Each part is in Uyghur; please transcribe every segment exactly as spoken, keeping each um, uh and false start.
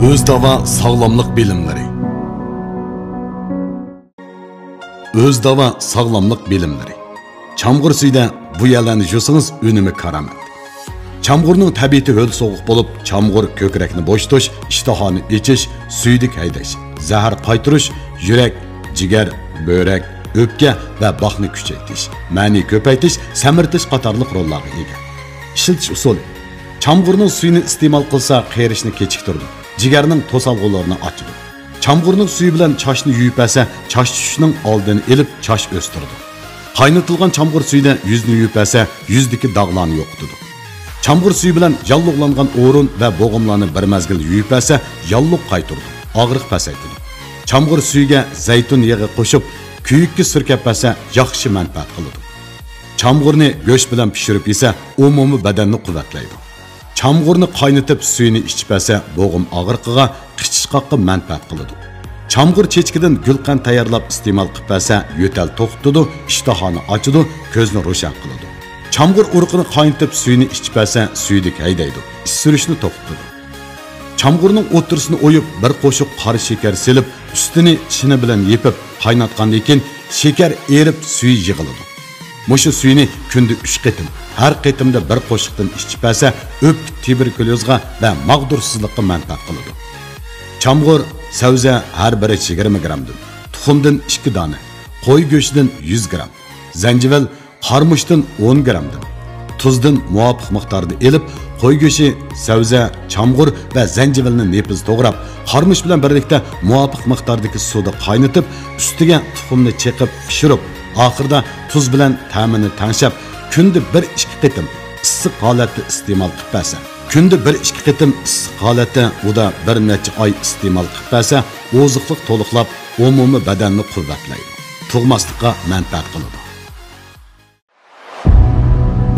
ئۆز داۋا ساغلاملىق بىلىملىرى. ئۆز داۋا ساغلاملىق بىلىملىرى. چامغۇر سۈيىدە بۇ يەرلەرنى يۇسىڭىز، ئۈنۈمى كارامەت. چامغۇرنىڭ تەبىئىتى ھۆل سوغۇق بولۇپ، چامغۇر كۆكرەكنى بوشىتىش، ئىشتىھانى ئېچىش، سۈيدۈك ھەيدەش، زەھەر قايتۇرۇش، يۈرەك، جىگەر، بۆرەك، ئۆپكە ۋە باھنى كۈچەيتىش، مەنىي كۆپەيتىش، سەمرىتىش قاتارلىق روللارغا ئىگە. ئىشلىتىش ئۇسۇلى. چامغۇرنىڭ سۈيىنى ئىستېمال قىلسا، قېرىشنى كېچىكتۈرىدۇ، جىگەرنىڭ توسالغۇلىرىنى ئاچىدۇ. چامغۇرنىڭ سۈيى بىلەن چاچنى يۇيۇپ بەرسە، چاچ چۈشۈشنىڭ ئالدىنى ئېلىپ، چاچ ئۆستۈرىدۇ. قاينىتىلغان چامغۇر سۈيىدە يۈزنى يۇيۇپ بەرسە، يۈزدىكى داغلارنى يوقىتىدۇ. چامغۇر سۈيى بىلەن ياللۇغلانغان ئورۇن ۋە بوغۇملارنى بىر مەزگىل يۇيۇپ بەرسە، ياللۇغ قايتۇرىدۇ، ئاغرىق پەسەيتىدۇ. چامغۇر سۈيىگە زەيتۇن يېغى قوشۇپ، كۆيۈككە سۈركەپ بەرسە، ياخشى مەنپەئەت قىلىدۇ. چامغۇرنى گۆش بىلەن پىشۇرۇپ يېسە، ئومۇمىي بەدەننى قۇۋۋەتلەيدۇ. چامغۇرنى قاينىتىپ سۈيىنى ئىچىپ بەرسە، بوغۇم ئاغرىقىغا، قىچىشقاققا مەنپەئەت قىلىدۇ. چامغۇر چېچىكىدىن گۈلقەنت تەييارلاپ ئىستېمال قىلىپ بەرسە، يۆتەل توختىتىدۇ، ئىشتىھانى ئاچىدۇ، كۆزنى روشەن قىلىدۇ. چامغۇر ئۇرۇقىنى قاينىتىپ سۈيىنى ئىچىپ بەرسە، سۈيدۈك ھەيدەيدۇ، ئىچ سۈرۈشنى توختىتىدۇ. چامغۇرنىڭ ئوتتۇرىسىنى ئويۇپ، بىر قوشۇق قارا شېكەر سېلىپ، ئۈستىنى چىنە بىلەن يېپىپ، قايناتقاندىن كېيىن، شېكەر ئېرىپ، سۈيى يىغىلىدۇ. مۇشۇ سۈيىنى كۈندە ئۈچ قېتىم، ھەر قېتىمدا بىر قوشۇقتىن ئىچىپ بەرسە، ئۆپكە تۇبېركۇليوزغا ۋە ماغدۇرسىزلىققا مەنپەئەت قىلىدۇ. چامغۇر، سەۋزە ھەر بىرى يىگىرمە گىرامدىن، تۇخۇمدىن ئىككى دانە، قوي گۆشىدىن يۈز گىرام، زەنجىۋىل، قارىمۇچتىن ئون گىرامدىن، تۇزدىن مۇۋاپىق مىقداردا ئېلىپ، قوي گۆشى، سەۋزە، چامغۇر ۋە زەنجىۋىلنى نېپىز توغراپ، قارىمۇچ بىلەن بىرلىكتە مۇۋاپىق مىقداردىكى سۇدا قاينىتىپ، ئۈستىگە تۇخۇمنى چېقىپ پىشۇرۇپ، ئاخىرىدا تۇز بىلەن تەمىنى تەڭشەپ، كۈندە بىر ئىككى قېتىم ئىسسىق ھالەتتە ئىستېمال قىلىپ بەرسە، كۈندە بىر ئىككى قېتىم ئىسسىق ھالەتتە ئۇدا بىر نەچچە ئاي ئىستېمال قىلىپ بەرسە، ئوزۇقلۇق تولۇقلاپ، ئومۇمىي بەدەننى قۇۋۋەتلەيدۇ، تۇغماسلىققا مەنپەئەت قىلىدۇ.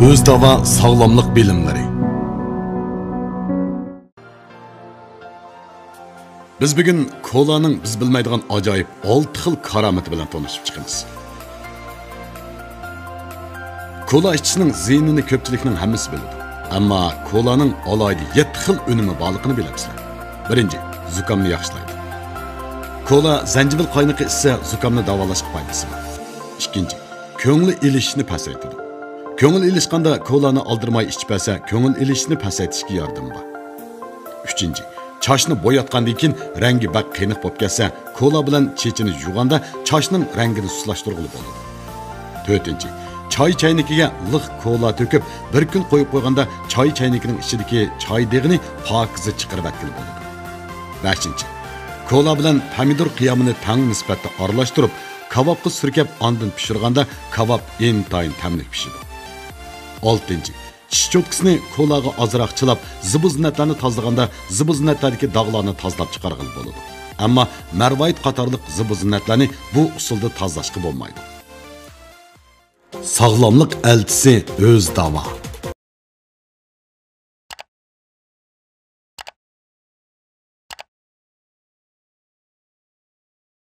ئۆز داۋا ساغلاملىق بىلىملىرى. بىز بۈگۈن كولانىڭ بىز بىلمەيدىغان ئاجايىپ ئالتە خىل كارامىتى بىلەن تونۇشۇپ چىقىمىز. كولا ئىچىشنىڭ زىيىنىنى كۆپچىلىكنىڭ ھەممىسى بىلىدۇ. ئەمما كولانىڭ ئالاھىدە يەتتە خىل ئۈنۈمى بارلىقىنى بىلەمسىلەر؟ بىرىنچى، زۇكامنى ياخشىلايدۇ. كولا زەنجىۋىل قاينىقى ئىچسە، زۇكامنى داۋالاشقا پايدىسى بار. ئىككىنچى، كۆڭۈل ئېلىشىشنى پەسەيتىدۇ. كۆڭۈل ئېلىشقاندا كولانى ئالدىرىماي ئىچىپ بەرسە، كۆڭۈل ئېلىشىشنى پەسەيتىشكە ياردىمى بار. ئۈچىنچى، چاچنى بوياتقاندىن كېيىن رەڭگى بەك قېنىق بولۇپ كەتسە، كولا بىلەن چېچىنى يۇغاندا چاچنىڭ رەڭگىنى سۇسلاشتۇرغىلى بولىدۇ. تۆتىنچى، چاي چەينىكىگە لىق كولا تۆكۈپ، بىر كۈن قويۇپ قويغاندا چاي چەينىكىنىڭ ئىچىدىكى چاي دېغىنى پاكىزە چىقىرىۋەتكىلى بولىدۇ. بەشىنچى، كولا بىلەن پەمىدۇر قىيامىنى تەڭ نىسبەتتە ئارىلاشتۇرۇپ، كاۋاپقا سۈركەپ ئاندىن پىشۇرغاندا كاۋاپ ئىنتايىن تەملىك پىشىدۇ. ئالتىنچى، چىش چوتكىسىنى كولاغا ئازراق چىلاپ، زىبۇ زىننەتلەرنى تازىلىغاندا زىبۇ زىننەتلەردىكى داغلارنى تازىلاپ چىقارغىلى بولىدۇ. ئەمما مەرۋايىت قاتارلىق زىبۇ زىننەتلەرنى بۇ ئۇسۇلدا تازىلاشقا بولمايدۇ. ساغلاملىق ئەلچىسى ئۆز داۋا.